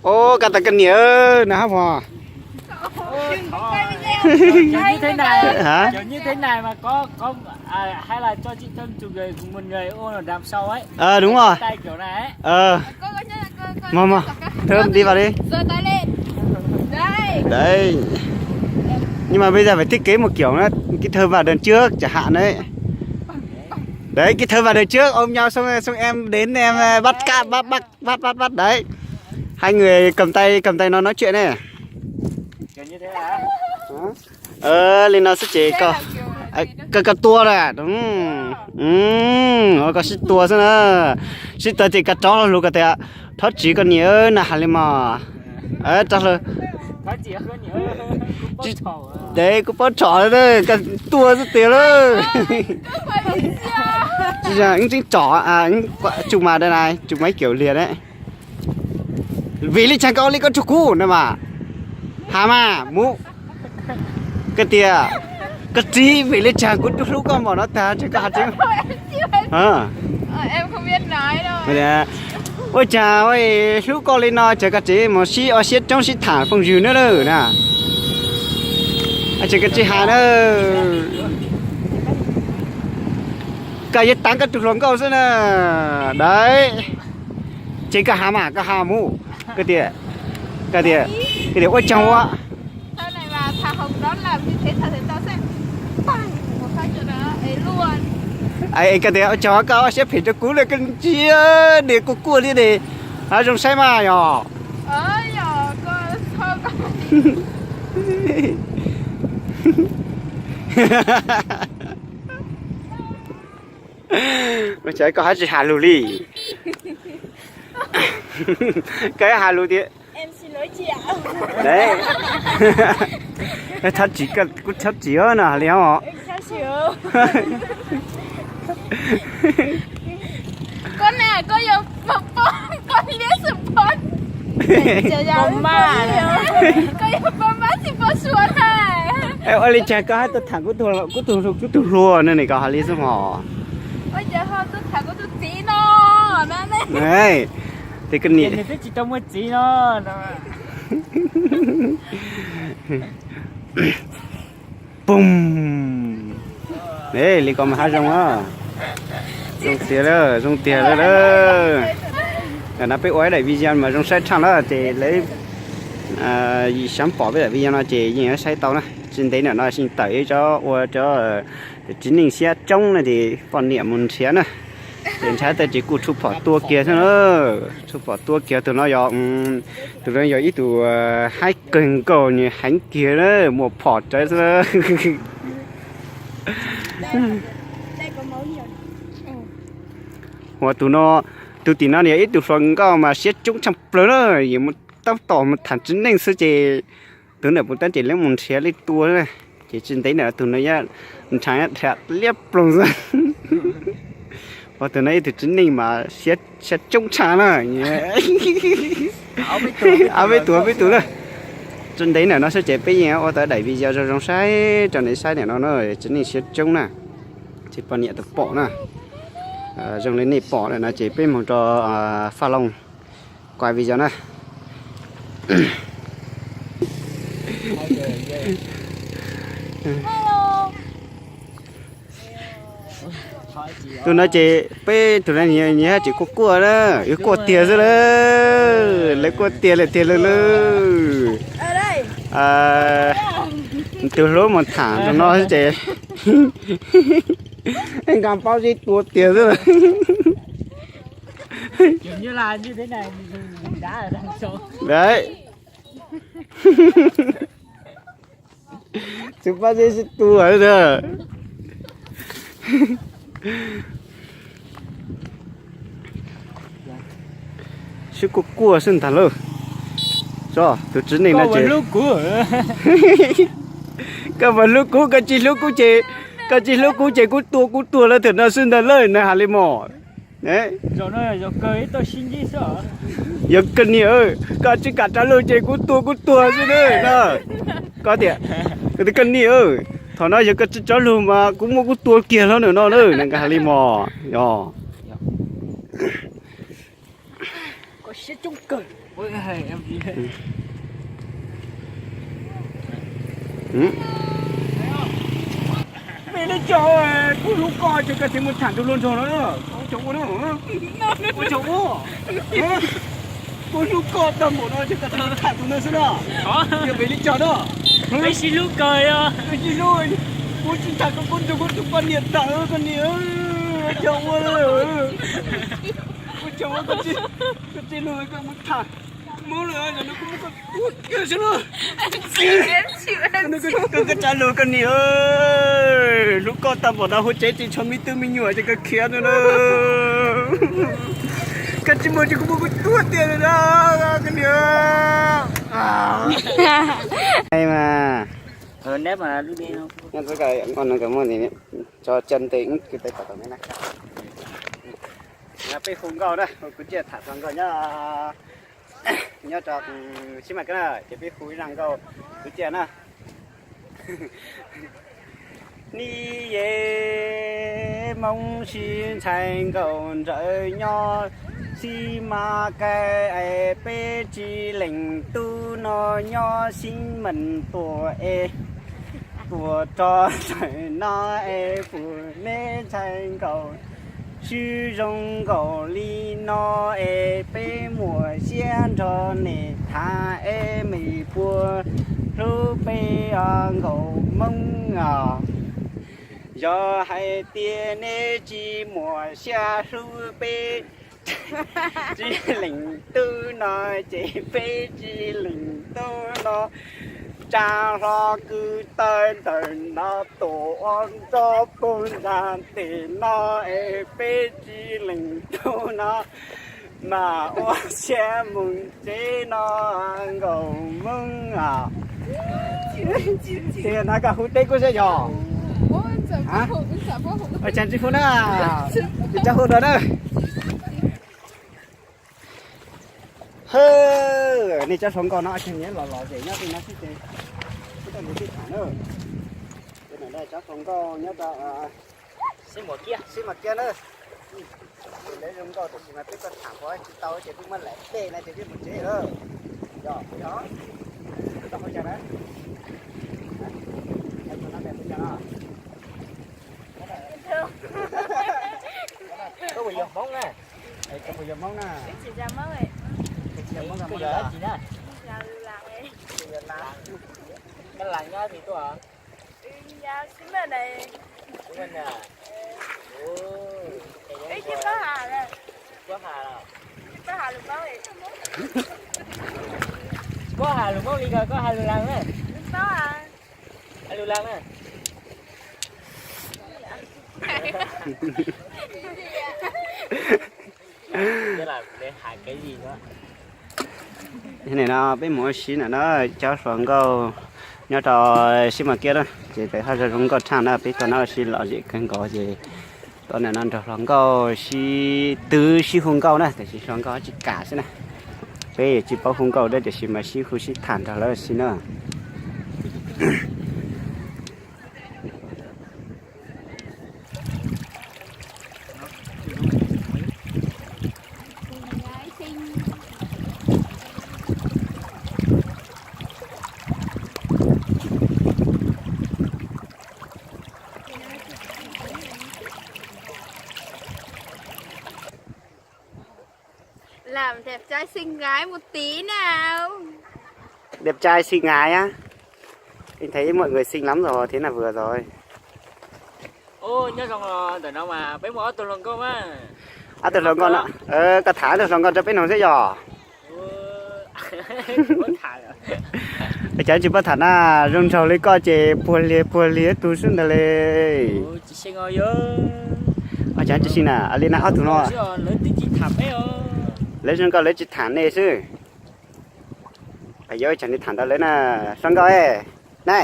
Ô, koj tas koj niam na hab mog. Kiểu như thế này, hả? Kiểu như thế này mà có, có, à, hay là cho chị thêm chục người, một người ôm ở đằng sau ấy. Ờ, đúng rồi. Tay kiểu này ấy. Ờ. Mời, mời. Thơm, đi vào đi. Giơ tay lên. Đây. Đấy. Nhưng mà bây giờ phải thiết kế một kiểu nó, cái thơm vào đằng trước chẳng hạn đấy. Đấy, cái thơm vào đằng trước ôm nhau xong, xong em đến em, ờ, bắt cặp, bắt, bắt, bắt, bắt, bắt. Đấy. Hai người cầm tay, cầm tay nó nói chuyện này. Kiểu như thế hả? Ờ, li no xwb ces koj, koj, koj tua lawm. Koj sib tua xwb na. Sib tua ces koj rov hlo lus koj tias, thov txim koj niam na has li mog. Rov hlo. Deb kuv paub tsom, koj tua xwb tiag lauj. Tsis, tseem tsom, tsum mas dai nai, tsum mas ib kiam liag deb. Vim li cas koj ua li koj rau kuv na mas? Has mas mus. Koj tias, koj txiv, vim li cas kuv twb hlub koj npaum no tag tseem koj has tseeb. Ua cas hlub koj li no tseem koj txiv mus sib o siab coob sib tham phooj ywg na na. Tseem koj tsis has na. Koj yuav tav koj tus hluas nkauj xwb na. Dai. Ces koj has mas koj has mus. Koj tias, koj tias ua tsaug ua. Koj tias ua tsaug koj ua siab phem rau kuv na koj ntsia, niag kuj kuaj thiab ne. Zoo saib mas yog. Ua cas koj haj tsis has lus li? Koj has lus tias, thov txim, kuv thov txim no li os. Ua li cas koj haj tau tham kuv tus hluas no ne koj has li xwb mog. Tes koj niam, twb tsis tau muaj txiv no. Pum. Li ko mas haj zoo. Zoo tiag lawm, zoo tiag lawm. Ntawm no peb ua ib daim video mas zoo saib tshaj na ces lawv yim xyov pom peb daim video no ces yeej saib tau na. Tsis ntev ntawm no tseem tawm ib tsob ua cov txiv neej siab coob na ces poj niam mus nrhiav na. Ces nrhiav tag ces kuj tshuaj phom tua kiag xwb na. Tshuaj phom tua kiag tus no yog, tus no yog ib tug haib kawg nkaus nws heev kiag na, muaj phom rawv xwb. Ua tus no, tus tim no yog ib tug hluas nkauj mas siab coob tshaj plaws na, yuav mus tab tom mus tham txiv neej xwb ces tus ntawm puv tab ces lawv mus nrhiav li tua na, ces tsis ntev ntawm tus no nrhav dhia liab ploog xwb. Ua tus no ib tug txiv neej mas siab coob tshaj na. Peb tus, peb tus na. Tsis ntev ntawm no xwb ces peb yeej ua tau daim video zoo zoo saib rau nej saib ntawm no na, txiv neej siab coob na. Ces poj niam tau pom na. Zoo li nej pom ntawm no ces peb mus rau Faj Looj kuaj video na. Tus no ces peb tus no nyias haj tseem kuaj kuaj na, yuav kuaj tiag xwb lawm, lawv kuaj tiag lawm tiag lawm lauj. Tus hlub mus tham tus no ces nqa paub zeb tua tiag xwb lawm. Đấy. Tus pab zeb sib tua. Sib kuaj kuaj xwb ntag lauj. Tus txiv neej no ces, koj mas hlub kuv, koj tsis hlub kuv ces, koj tsis hlub kuv ces kuv tua kuv tuag lawm tam no xwb ntag lauj, nws hais li mos. Yog koj niam, koj tsis kam rov lug ces kuv tua kuv tuag xwb na. Koj tias, koj tias koj niam, thaum no yog koj tsis rov lug mas kuv muab kuv tua kiag hlo ntawm no na, nws hais li mos. Yog. Vim li cas kuv hlub koj ces koj tsis mus tham tus hluas nraug no na? Ua cas ua, ua cas ua? Kuv hlub koj tag npaum no ces koj tsis mus tham tus no xwb na? Yog vim li cas na? Peb sib hlub kawg os. Kuv sib hlub, kuv tsis tham koj, kuv tus, kuv tus poj niam tham koj niam. Ua cas ua, ua cas ua, koj tsis, koj tsis los koj mus tham. Mob lawm, yog no kuv muab koj tua kiag xwb na. Koj tsa lus koj niam, hlub koj tag npaum no hauv tsev tsis tshuav me tub me nyuam ces koj khiav no na. Koj tsis mus ces kuv muab koj tua tiag na koj niam. Mas neb mas lub neb no, neb txoj kawg nqo no kawg muaj ntsis tso chân tay úp cái tay phải vào cái này. Peb hu nkauj na, kuv cia tham hluas nkauj nyob, nyob rau Xib Mas Kiab na, ces peb hu ib zaj nkauj kuv cia na. Ni ye Moob sib ntxhais nkauj nrawm nyob Xib Mas Kiab es peb tsis lees tub no nyob Xib Mas tuaj es tuaj rau ntawm no es puas neb ntxhais nkauj sib zoo nkauj li no es peb muaj siab nrog neb tham es mej puas hlub peb nkauj Moob os. Yog hais tias neb tsis muaj siab hlub peb tsis lees tub no ces peb tsis lees tub no. Tsa hlo kwv tawg ntawm no tuaj ua nroj pug ntag tes no es peb tsis lees tub no mas ua siab mus tsev no nkauj Moob os. Ces no koj hu teb kuv saib yog. Ua cas tsis hu na? Tsis tau hu dua na. Hwb, nej cov hluas nkauj no ces nyiam los los zem nyob tej no xwb ces kuv tuaj nrog nej tham na. Ces ntawm no cov hluas nkauj nyob rau Xib Mas Kiab, Xib Mas Kiab na. Lawv zoo nkauj tiam sis mas peb tuaj tham puas tsis tau ces peb muab laim dej no ces peb mus tsev lawm. Yog, yog. Tau ua cas na? Tus no, tus no. Koj puas yog Hmoob na? Koj puas yog Hmoob na? Koj yog dab tsi na? Koj lees nyob twg tuaj? Koj has lus Hmoob li ko, koj has lus Laas na. Has lus Laas na. Nim no peb mus ua si na, cov hluas nkauj nyob rau Xib Mas Kiab na, ces peb haj zoo nkauj tshaj na, peb tuaj no ua si lom zem kawg nkaus ces tuaj no nrog hluas nkauj sib twv sib hu nkauj na, tiam sis hluas nkauj tsis kam xwb na. Peb tsis paub hu nkauj thiab tiam sis mas sib hu sib tham nrog lawv ua si na. Làm đẹp trai xinh gái một tí nào. Đẹp trai xinh gái á. Anh thấy mọi người xinh lắm rồi, thế là vừa rồi. Nyob zoo, ntawm no mas peb muaj ob tug hluas nkauj mas. Ob tug hluas nkauj no, koj tham ob tug hluas nkauj rau peb mloog xwb yog. Cov tsis paub tham na, zoo nraug li koj ces puag liag puag liag tus xwb ntag li. Cov tsis xyeej na, li na ob tug no. Lawv zoo nkauj lawv tsis tham nej xwb. Yog ib tsam li tham ntawd lawv na, zoo nkauj na.